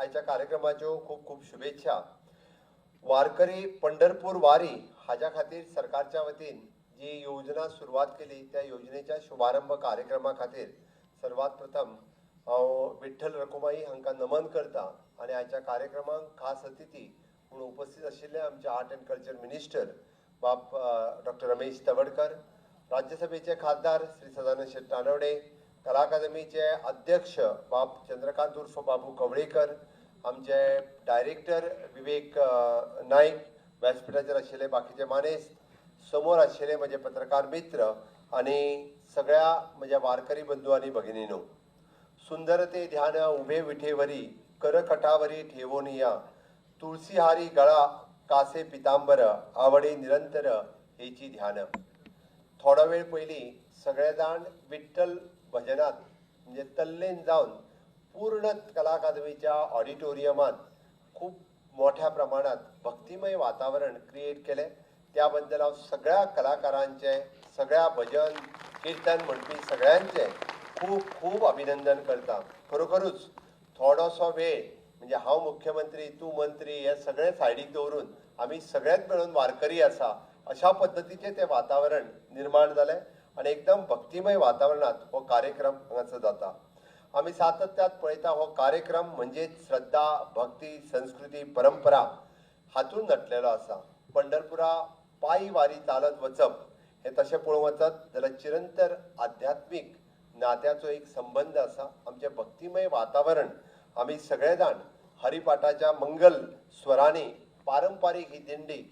आयच्या कार्यक्रमाच्यो खूब खूब शुभेच्छा. वारकरी पंढरपूर वारी हाज्या खातीर सरकारच्या वतीन जी योजना सुरवात केली त्या योजनेच्या शुभारंभ कार्यक्रमा खातीर सर्वात प्रथम हांव विठ्ठल रखुमाई हांकां नमन करता आनी आयच्या कार्यक्रमाक खास अतिथी म्हणून उपस्थित आशिल्ले आमचे आर्ट अँड कल्चर मिनिस्टर बाब डॉक्टर रमेश तवडकर, राज्यसभेचे खासदार श्री सदानंद शेट तानवडे, कला अकादमीचे अध्यक्ष बाब चंद्रकांत उर्फ बाबू कवळेकर, आमचे डायरेक्टर विवेक नाईक, व्यासपीठाचेर आशिल्ले बाकीचे मानेस्त, समोर आशिल्ले म्हजे पत्रकार मित्र आनी सगळ्या म्हज्या वारकरी बंधू आनी भगिनीनो, सुंदर ते ध्यान उभे विठेवरी करकटावरी ठेवोनिया, तुळसीहारी गळा कासे पितांबर आवडे निरंतर हेची ध्यान. थोडो वेळ पयलीं सगळे जाण विठ्ठल भजनात म्हणजे तल्लीन जावन पूर्ण कला अकादमीच्या ऑडिटोरियमात खूब मोठ्या प्रमाणात भक्तिमय वातावरण क्रिएट केलें. त्या बद्दल हांव सगळ्या कलाकारांचें, सगळ्या भजन किर्तन म्हणपी सगळ्यांचें खूब खूब अभिनंदन करता. खरोखरूच थोडोसो वेळ म्हणजे हांव मुख्यमंत्री, तूं मंत्री हे सगळें सायडीक दवरून आमी सगळेच मेळून वारकरी आसा अशा पद्दतीचें तें वातावरण निर्माण जालें आनी एकदम भक्तिमय वातावरणांत हो कार्यक्रम हांगासर जाता. आमी सातत्यात पळयता हो कार्यक्रम म्हणजे श्रद्धा, भक्ती, संस्कृती, परंपरा हातूंत नटलेलो आसा. पंढरपुरा पायी वारी चालत वचप हें तशें पळोवंक वचत जाल्यार चिरंतर आध्यात्मीक नात्याचो एक संबंद आसा. आमचें भक्तिमय वातावरण आमी सगळे जाण हरिपाठाच्या मंगल स्वरांनी पारंपारीक ही दिंडी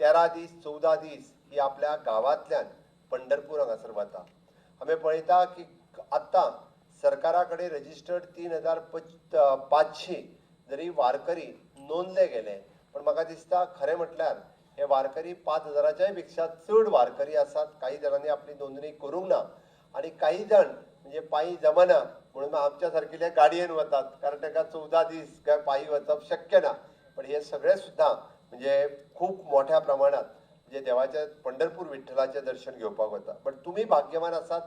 13 दीस 14 दीस ही आपल्या गांवांतल्यान पंढरपूर हांगासर वता. आमी पळयता की आत्तां सरकारा कडेन रजिस्टर्ड 3500 जरी वारकरी नोंदले गेले, पण म्हाका दिसता खरें म्हटल्यार हे वारकरी 5000च्याय पेक्षा चड वारकरी आसात. काही जाणांनी आपली नोंदणी करूंक ना आनी काही जाण म्हणजे पायी जमना म्हणून आमच्या सारकिले गाडयेन वतात, कारण तांकां 14 दीस काय पायी वचप शक्य ना. पण हे सगळे सुद्दां म्हणजे खूब मोठ्या प्रमाणात म्हणजे देवाच्या पंढरपूर विठ्ठलाचें दर्शन घेवपाक वता. बट तुमी भाग्यवान आसात,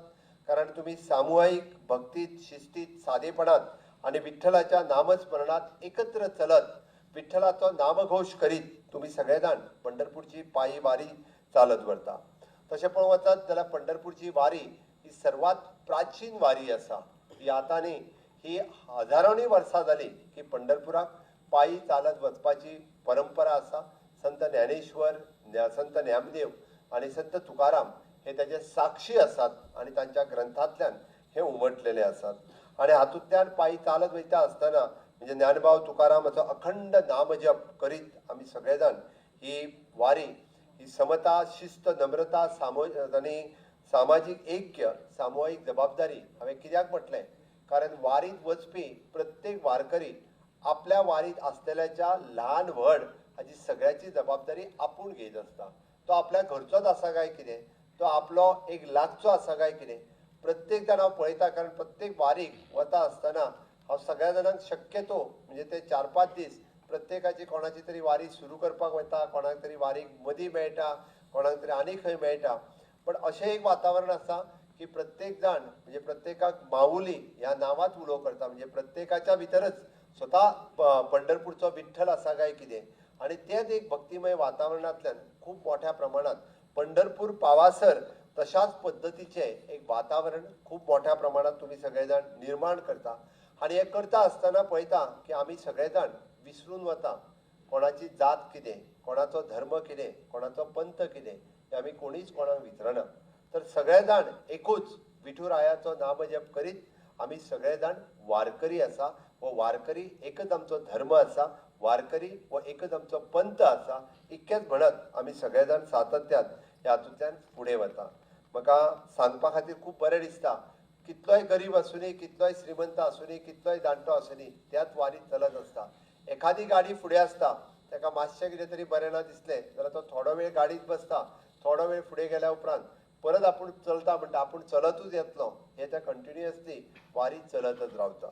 कारण तुमी सामुहायिक भक्तीत, शिस्तीत, सादेपणात आनी विठ्ठलाच्या नामस्मरणात एकत्र चलत विठ्ठलाचो नामघोश करीत तुमी सगळे जाण पंढरपूरची पायी वारी चालत व्हरता. तशें पळोवंक वचत जाल्यार पंढरपूरची वारी ही सर्वात प्राचीन वारी आसा. ही आतां न्ही, ही हजारांनी वर्सां जाली की पंढरपुराक पायी चालत वचपाची परंपरा आसा. संत ज्ञानेश्वर, संत ज्ञानदेव आनी संत तुकाराम हे ताजे साक्षी आसात आनी तांच्या ग्रंथांतल्यान हे उमटलेले आसात. आनी हातूंतल्यान पायी चालत वयता आसतना म्हणजे ज्ञानभाव तुकारामाचो अखंड नामजप करीत आमी सगळे जाण ही वारी ही समता, शिस्त, नम्रता, आनी सामाजीक ऐक्य, सामुहीक जबाबदारी हांवें कित्याक म्हटलें, कारण वारीत वचपी प्रत्येक वारकरी आपल्या वारीत आसलेल्याच्या ल्हान व्हड हाजी सगळ्याची जबाबदारी आपूण घेयत आसता. तो आपल्या घरचोच आसा काय कितें, तो आपलो एक लागचो आसा काय कितें, प्रत्येक जाण हांव पळयता. कारण प्रत्येक वारीक वता आसतना हांव सगळ्या जाणांक शक्यतो म्हणजे ते 4-5 दीस प्रत्येकाची कोणाची तरी वारी सुरू करपाक वता, कोणाक तरी वारीक मदीं मेळटा, कोणाक तरी आनी खंय मेळटा. पण अशें एक वातावरण आसा की प्रत्येक जाण म्हणजे प्रत्येकाक माऊली ह्या नांवात उलो करता, म्हणजे प्रत्येकाच्या भितरच स्वता पंढरपूरचो विठ्ठल आसा काय कितें. आनी तेंच एक भक्तिमय वातावरणांतल्यान खूब मोठ्या प्रमाणात पंढरपूर पावासर तशाच पद्दतीचें एक वातावरण खूब मोठ्या प्रमाणात तुमी सगळे जाण निर्माण करता. आनी हें करता आसतना पळयता की आमी सगळे जाण विसरून वता कोणाची जात कितें, कोणाचो धर्म कितें, कोणाचो पंथ कितें, हें आमी कोणीच कोणाक विचारना. तर सगळे जाण एकूच विठुरायाचो नामजप करीत आमी सगळे जाण वारकरी आसा. हो वारकरी एकच आमचो धर्म आसा, वारकरी हो एकच आमचो पंथ आसा, इतकेंच म्हणत आमी सगळे जाण सातत्यान ह्या हातूंतल्यान फुडें वता. म्हाका सांगपा खातीर खूब बरें दिसता, कितलोय गरीब आसुनी, कितलोय श्रीमंत आसुनी, कितलोय जाणटो आसुनी, त्याच वारीत चलत आसता. एखादी गाडी फुडें आसता, ताका मातशें कितें तरी बरें ना दिसलें जाल्यार तो थोडो वेळ गाडीत बसता, थोडो वेळ फुडें गेल्या उपरांत परत आपूण चलता म्हणटा, आपूण चलतूच येतलो, हे त्या कंटिन्युअसली वारी चलतच रावता.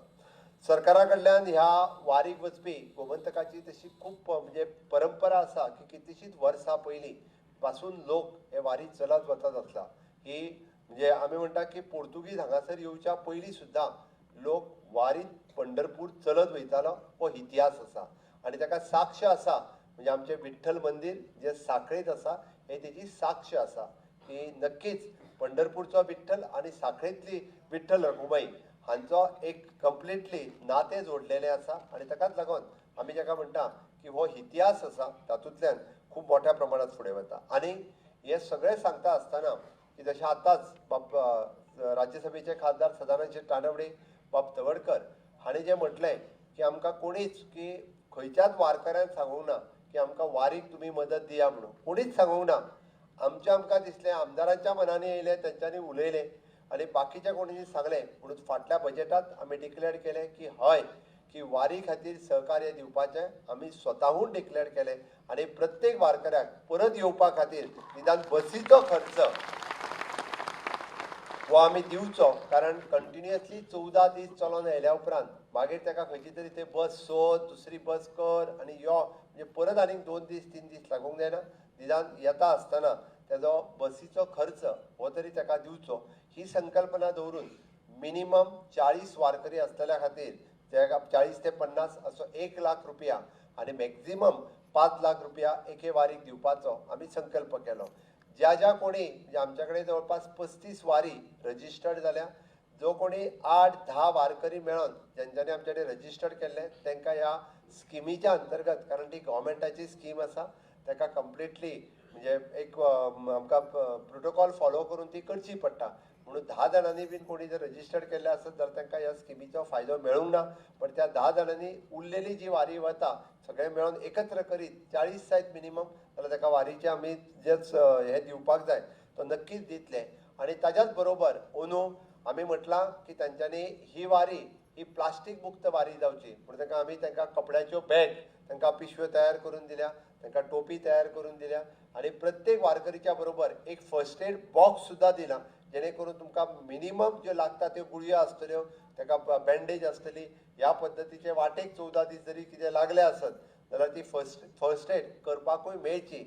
सरकारा कडल्यान ह्या वारीक वचपी गोमंतकाची तशी खूब म्हणजे परंपरा आसा की कितलीशींच वर्सां पयलीं पासून लोक हे वारी चलत वचत आसला. ही म्हणजे आमी म्हणटा की पोर्तुगीज हांगासर येवच्या पयलीं सुद्दां लोक वारीत पंढरपूर चलत वयतालो हो इतिहास आसा आनी ताका साक्ष आसा म्हणजे आमचें विठ्ठल मंदीर जें साखळेंत आसा हे तेजी साक्ष आसा की नक्कीच पंढरपूरचो विठ्ठल आनी साखळेंतली विठ्ठल रखुमाई हांचो एक कंप्लिटली नातें जोडलेलें आसा आनी ताकाच लागून आमी जाका म्हणटा की हो इतिहास आसा तातूंतल्यान खूब मोठ्या प्रमाणात फुडें वता. आनी हें सगळें सांगता आसतना की जशें आतांच बाब राज्यसभेचे खासदार सदानंद शेट तानवडे बाब तवडकर हांणी जें म्हटलें की आमकां कोणीच की खंयच्याच वारकऱ्यान सांगूंक ना की आमकां वारीक तुमी मदत दिया म्हणून, कोणीच सांगूंक ना. आमच्या आमकां दिसलें, आमदारांच्या मनांनी येयलें, तेंच्यांनी उलयलें आनी बाकीच्या कोणी सांगलें म्हणून फाटल्या बजेटात आमी डिक्लेअर केलें की हय की वारी खातीर सहकार्य दिवपाचें आमी स्वताहून डिक्लेअर केलें आनी प्रत्येक वारकऱ्याक परत येवपा खातीर निदान बसीचो खर्च हो आमी दिवचो, कारण कंटिन्युअसली 14 दीस चलोन आयल्या उपरांत मागीर ताका खंयची तरी ते बस सोद, दुसरी बस कर आनी यो, म्हणजे परत आनीक 2 दीस 3 दीस लागूंक जायना. निदान येता आसतना तेजो बसीचो खर्च हो तरी ताका दिवचो ही संकल्पना दवरून मिनिमम 40 वारकरी आसतल्या खातीर 40 ते 50 असो 1 लाख रुपया आनी मॅक्झिमम 5 लाख रुपया एके वारीक दिवपाचो आमी संकल्प केलो. ज्या ज्या कोणी म्हणजे आमच्या कडेन जवळपास 35 वारी रजिस्टर्ड जाल्या, जो कोणी 8-10 वारकरी मेळोन जेंच्यांनी आमचे कडेन रजिस्टर्ड केल्ले तांकां ह्या स्किमीच्या अंतर्गत, कारण ती गव्हर्मेंटाची स्कीम आसा, ताका कंप्लिटली म्हणजे एक आमकां प्रोटोकॉल फॉलो करून ती करची पडटा. म्हणून 10 जाणांनी बीन कोणी जर रजिस्टर्ड केल्ले आसत जाल्यार तांकां ह्या स्किमीचो फायदो मेळूंक ना, पण त्या 10 जाणांनी उरलेली जी वारी वता सगळे मेळून एकत्र करीत 40 जायत मिनिमम जाल्यार ताका वारीचे आमी जेच हे दिवपाक जाय तो नक्कीच दितले. आनी ताज्याच बरोबर अंदू आमी म्हटलां की तांच्यांनी ही वारी ही प्लास्टीक मुक्त वारी जावची म्हणून तांकां आमी तांकां कपड्याच्यो बॅग, तांकां पिशव्यो तयार करून दिल्या, तांकां टोपी तयार करून दिल्या आनी प्रत्येक वारकरीच्या बरोबर एक फर्स्ट एड बॉक्स सुद्दां दिला, जेणे करून तुमकां मिनिमम ज्यो लागता त्यो गुळयो आसतल्यो, ताका बँडेज आसतली. ह्या पद्दतीचे वाटेक 14 दीस जरी कितें लागलें आसत जाल्यार ती फर्स्ट एड करपाकूय मेळची.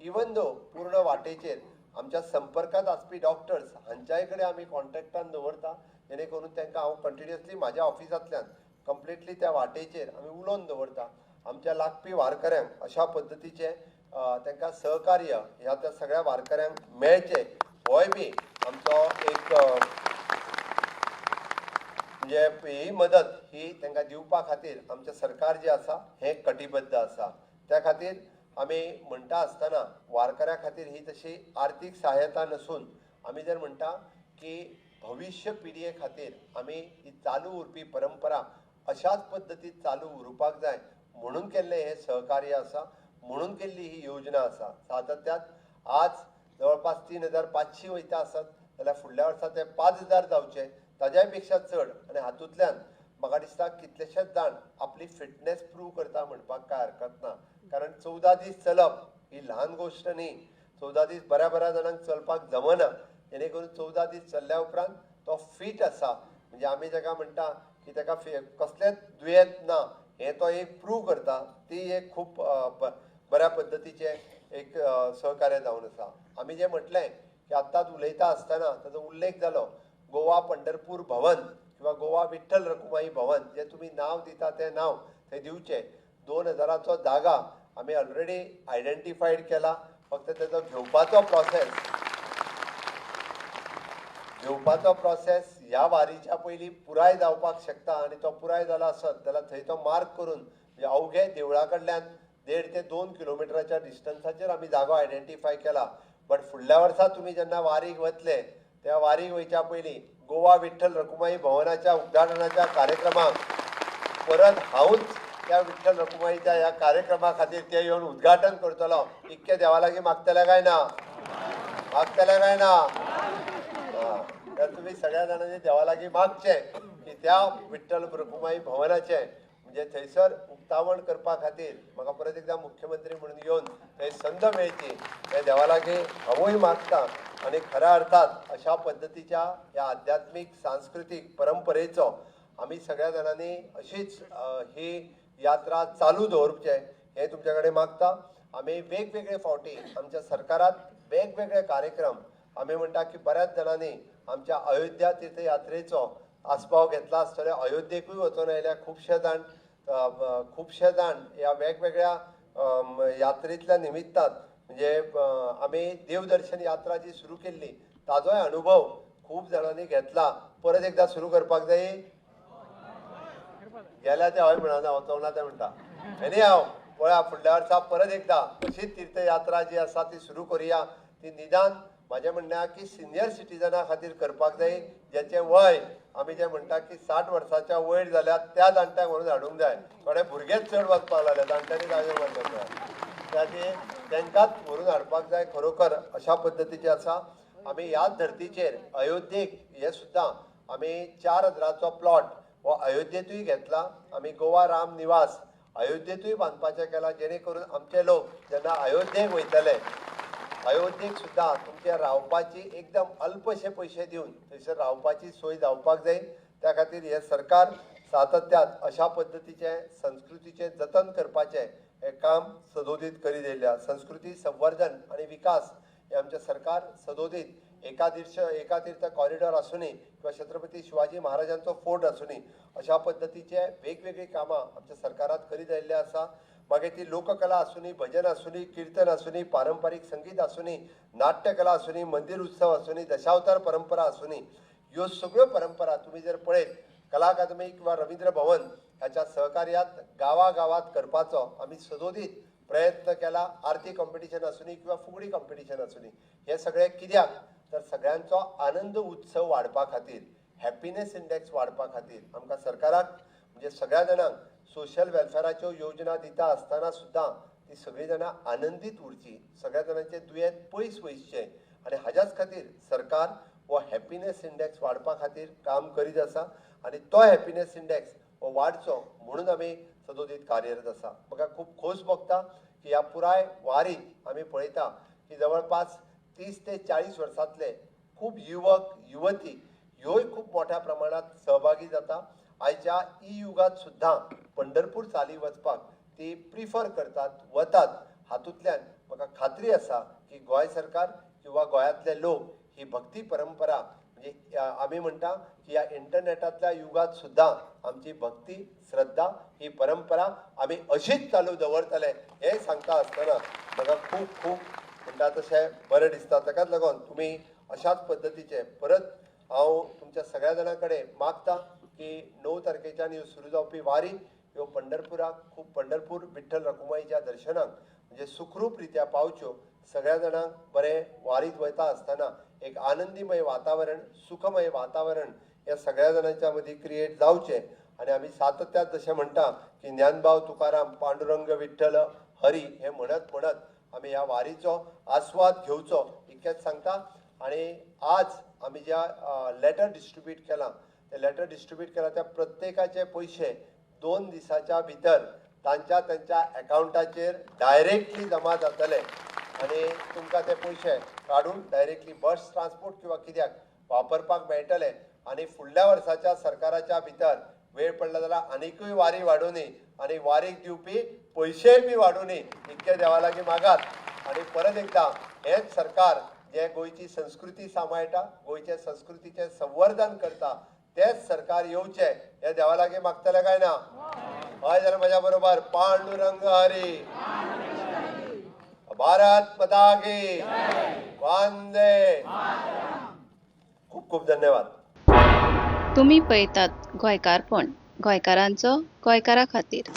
इवन दो पूर्ण वाटेचेर आमच्या संपर्कांत आसपी डॉक्टर्स हांच्याय कडेन आमी कॉन्टेक्टान दवरता, जेणे करून तांकां हांव कंटिन्युअसली म्हाज्या ऑफिसांतल्यान कंप्लिटली त्या वाटेचेर आमी उलोवन दवरता. आमच्या लागपी वारकऱ्यांक अशा पद्दतीचें तांकां सहकार्य ह्या त्या सगळ्या वारकऱ्यांक मेळचें होय बी आमचो एक म्हणजे ही मदत ही तांकां दिवपा खातीर आमचें सरकार जें आसा हें कटिबद्ध आसा. त्या खातीर आमी म्हणटा आसतना वारकऱ्यां खातीर ही तशी आर्थीक सहायता नसून आमी जर म्हणटा की भविश्य पिळगे खातीर आमी ही चालू उरपी परंपरा अशाच पद्दतीन चालू उरपाक जाय म्हणून केल्लें हें सहकार्य आसा, म्हणून केल्ली ही योजना आसा. सातत्यात आज जवळपास 3500 वयता आसत जाल्यार फुडल्या वर्सा ते 5000 जावचे, ताज्याय पेक्षा चड. आनी हातूंतल्यान म्हाका दिसता कितलेशेच जाण आपली फिटनेस प्रूव करता म्हणपाक कांय हरकत ना, कारण 14 दीस चलप ही ल्हान गोश्ट न्ही. 14 दीस बऱ्या बऱ्या जाणांक चलपाक जमना, जेणे करून 14 दीस चल्ल्या उपरांत तो फीट आसा, म्हणजे आमी ताका म्हणटा की ताका कसलेंच दुयेंत ना हें तो एक प्रूव करता. ती एक खूब बऱ्या पद्दतीचें एक सहकार्य जावन आसा. आमी जें म्हटलें की आत्तांच उलयता आसतना ताजो उल्लेख जालो, गोवा पंढरपूर भवन किंवा गोवा विठ्ठल रखुमाई भवन जें तुमी नांव दिता तें नांव थंय दिवचें. 2000चो जागा आमी ऑलरेडी आयडेंटिफायड केला, फक्त तेजो घेवपाचो प्रोसेस ह्या वारीच्या पयलीं पुराय जावपाक शकता आनी तो पुराय जाला आसत जाल्यार थंय तो मार्क करून म्हणजे अवघे देवळा कडल्यान 1.5 ते 2 किलोमिटराच्या डिस्टन्साचेर आमी जागो आयडेंटिफाय केला. बट फुडल्या वर्सा तुमी जेन्ना वारीक वतले त्या वारीक वयच्या पयलीं गोवा विठ्ठल रखुमाई भवनाच्या उद्घाटनाच्या कार्यक्रमाक परत हांवूच त्या विठ्ठल रखुमाईच्या ह्या कार्यक्रमा खातीर ते येवन उद्घाटन करतलो. इतके देवा लागीं मागतले काय ना, मागतले काय ना? तर तुमी सगळ्या जाणांनी देवा लागीं मागचें की त्या विठ्ठल रखुमाई भवनाचें म्हणजे थंयसर उक्तावण करपा खातीर म्हाका परत एकदां मुख्यमंत्री म्हणून येवन थंय संद मेळची हें देवा लागीं हांवूय मागता. आनी खऱ्या अर्थात अशा पद्दतीच्या ह्या आध्यात्मीक सांस्कृतीक परंपरेचो आमी सगळ्या जाणांनी अशीच ही यात्रा चालू दवरचें हें तुमच्या कडेन मागता. आमी वेगवेगळे फावटी आमच्या सरकारांत वेगवेगळे कार्यक्रम आमी म्हणटा की बऱ्याच जाणांनी आमच्या अयोध्या तीर्थयात्रेचो आस्पाव घेतला आसतलो. अयोध्येकूय वचून आयल्या खुबशे जाण, खुबशे जाण ह्या वेगवेगळ्या यात्रेंतल्या निमित्तान म्हणजे आमी देवदर्शन यात्रा जी सुरू केल्ली ताजोय अनुभव खूब जाणांनी घेतला. परत एकदा सुरू करपाक जाय गेल्या ते हय म्हणना, वचोंक ना ते म्हणटा. आनी हांव पळया फुडल्या वर्सा परत एकदा अशीच तीर्थयात्रा जी आसा ती सुरू करुया. ती निदान म्हाजें म्हणणें आहा की सिनियर सिटीजना खातीर करपाक जाय, ज्याचें वय आमी जें म्हणटा की 60 वर्साच्या वयर जाल्यार त्या जाणट्यांक व्हरून हाडूंक जाय. थोडे भुरगेच चड वचपाक लागले, जाणट्यांनी जागेर वचपाक जाय, त्या खातीर तांकांच व्हरून हाडपाक जाय. खरोखर अशा पद्दतीचें आसा. आमी ह्याच धर्तीचेर अयोध्येक हे सुद्दां आमी 4000चो प्लॉट हो अयोध्येंतूय घेतला. आमी गोवा राम निवास अयोध्येंतूय बांदपाचें केलां, जेणे करून आमचे लोक जेन्ना अयोध्येक वयतले, अयोध्येक सुद्दां तुमचे रावपाची एकदम अल्पशे पयशे दिवन थंयसर रावपाची सोय जावपाक जाय. त्या खातीर हें सरकार सातत्यान अशा पद्दतीचें संस्कृतीचें जतन करपाचें हें काम सदोदीत करीत येयल्या. संस्कृती संवर्धन आनी विकास हें आमचें सरकार सदोदीत एकातीर्थ कॉरिडॉर आसुनी किंवा छत्रपती शिवाजी महाराजांचो फोर्ट आसुनी अशा पद्दतीचे वेगवेगळीं कामां आमच्या सरकारांत करीत आयिल्लें आसा. मागीर ती लोककला आसुनी, भजन आसुनी, किर्तन आसुनी, पारंपारीक संगीत आसुनी, नाट्यकला आसुनी, मंदिर उत्सव आसुनी, दशावतार परंपरा आसुनी, ह्यो सगळ्यो परंपरा तुमी जर पळयत कला अकादमी किंवा रवींद्र भवन ह्याच्या सहकार्यात गांवागांवांत करपाचो आमी सदोदीत प्रयत्न केला. आरती कॉम्पिटिशन आसुनी किंवा फुगडी कॉम्पिटिशन आसुनी, हे सगळे कित्याक तर सगळ्यांचो आनंद उत्सव वाडपा खातीर, हॅपिनेस इंडेक्स वाडपा खातीर आमकां सरकाराक म्हणजे सगळ्या जाणांक सोशल वेलफेराच्यो योजना दिता आसतना सुद्दां ती सगळीं जाणां आनंदीत उरची, सगळ्या जाणांचें दुयेंत पयस वयचें आनी हाज्याच खातीर सरकार हो हॅपिनेस इंडेक्स वाडपा खातीर काम करीत आसा आनी तो हॅपिनेस इंडेक्स हो वाडचो म्हणून आमी सदोदीत कार्यरत आसा. म्हाका खूब खोस भोगता की ह्या पुराय वारीत आमी पळयता की जवळपास 30 ते 40 वर्सांतले खूब युवक युवती ह्योय खूब मोठ्या प्रमाणात सहभागी जाता. आयच्या ई युगांत सुद्दां पंढरपूर चाली वचपाक ती प्रिफर करतात, वतात. हातूंतल्यान म्हाका खात्री आसा की गोंय सरकार किंवा गोंयांतले लोक ही भक्ती परंपरा म्हणजे आमी म्हणटा की ह्या इंटरनेटांतल्या युगांत सुद्दां आमची भक्ती श्रद्धा ही परंपरा आमी अशीच चालू दवरतले हें सांगता आसतना म्हाका खूब खूब म्हणटा तशें बरें दिसता. ताकाच लागून तुमी अशाच पद्दतीचे परत हांव तुमच्या सगळ्या जाणां कडेन मागता की 9 तारखेच्यान ह्यो सुरू जावपी वारी ह्यो पंढरपुराक खूब पंढरपूर विठ्ठल रखुमाईच्या दर्शनाक म्हणजे सुखरूप रित्या पावच्यो. सगळ्या जाणांक बरें वारीत वयता आसतना एक आनंदीमय वातावरण, सुखमय वातावरण ह्या सगळ्या जाणांच्या मदीं क्रिएट जावचें. आनी आमी सातत्यात जशें म्हणटा की ज्ञानभाव तुकाराम पांडुरंग विठ्ठल हरी हे म्हणत म्हणत आमी ह्या वारीचो आस्वाद घेवचो इतकेंच सांगता. आनी आज आमी ज्या लेटर डिस्ट्रिब्यूट केलां ते लेटर डिस्ट्रिब्यूट केलां त्या प्रत्येकाचे पयशे 2 दिसाच्या भितर तांच्या तांच्या एकावंटाचेर डायरेक्टली जमा जातले आनी तुमकां ते पयशे काडून डायरेक्टली बस ट्रान्सपोर्ट किंवा कित्याक वापरपाक मेळटले. आनी फुडल्या वर्साच्या सरकाराच्या भितर वेळ पडला जाल्यार आनिकूय वारी वाडोवनी आनी वारीक दिवपी पयशेय बी वाडोवनी इतके देवा लागीं मागात. आनी परत एकदां हेंच सरकार जें गोंयची संस्कृती सांबाळटा, गोंयचे संस्कृतीचें संवर्धन करता तेच सरकार येवचें हें देवा लागीं मागतलें काय ना? हय जाल्यार म्हज्या बरोबर पांडुरंग हरी, भारत माता की वंदे. खूब खूब धन्यवाद. तुम्ही पळयतात गोंयकारपण, गोंयकारांचो गोंयकारा खातीर.